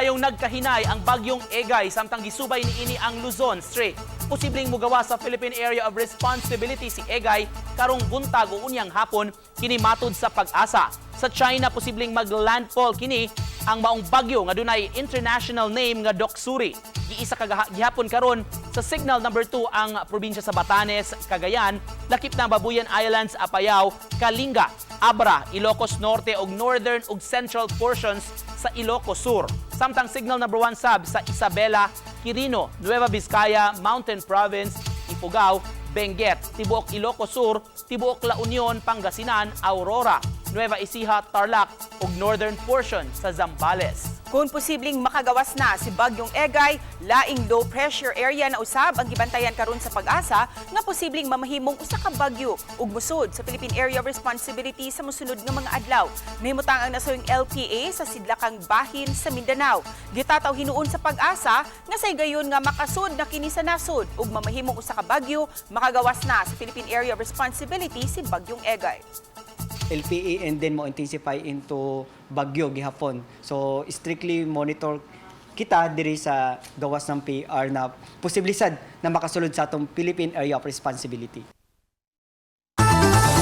Maayong nagkahinay ang bagyong Egay samtang gisubay niini ang Luzon Strait. Posibleng mugawas sa Philippine Area of Responsibility si Egay karong buntag o unyang hapon, kini matud sa PAGASA. Sa China posibleng maglandfall kini ang maong bagyo nga dunay international name nga Doksuri. Giisa kagihapon karon sa signal number 2 ang probinsya sa Batanes, Cagayan, lakip na ang Babuyan Islands, Apayao, Kalinga, Abra, Ilocos Norte ug northern ug central portions sa Ilocos Sur. Samtang signal number 1 sab sa Isabela, Quirino, Nueva Vizcaya, Mountain Province, Ifugao, Benguet, tibuok Ilocos Sur, tibuok La Union, Pangasinan, Aurora, Nueva Ecija, Tarlac ug northern portion sa Zambales. Kung posibleng makagawas na si Bagyong Egay, laing low pressure area na usab ang gibantayan karon sa PAGASA nga posibleng mamahimong usa ka bagyo ug musud sa Philippine Area of Responsibility sa mosunod nga mga adlaw. Nahimutang ang nasuyong LPA sa sidlakang bahin sa Mindanao. Gitataw hinuon sa PAGASA nga sa higayon nga makasud na kini sa nasod ug mamahimong usa ka bagyo, makagawas na sa Philippine Area of Responsibility si Bagyong Egay. LPA and then mo intensify into bagyo gihapon. So strictly monitor kita diri sa gawas ng PAR na posible sad na makasulod sa atong Philippine Area of Responsibility.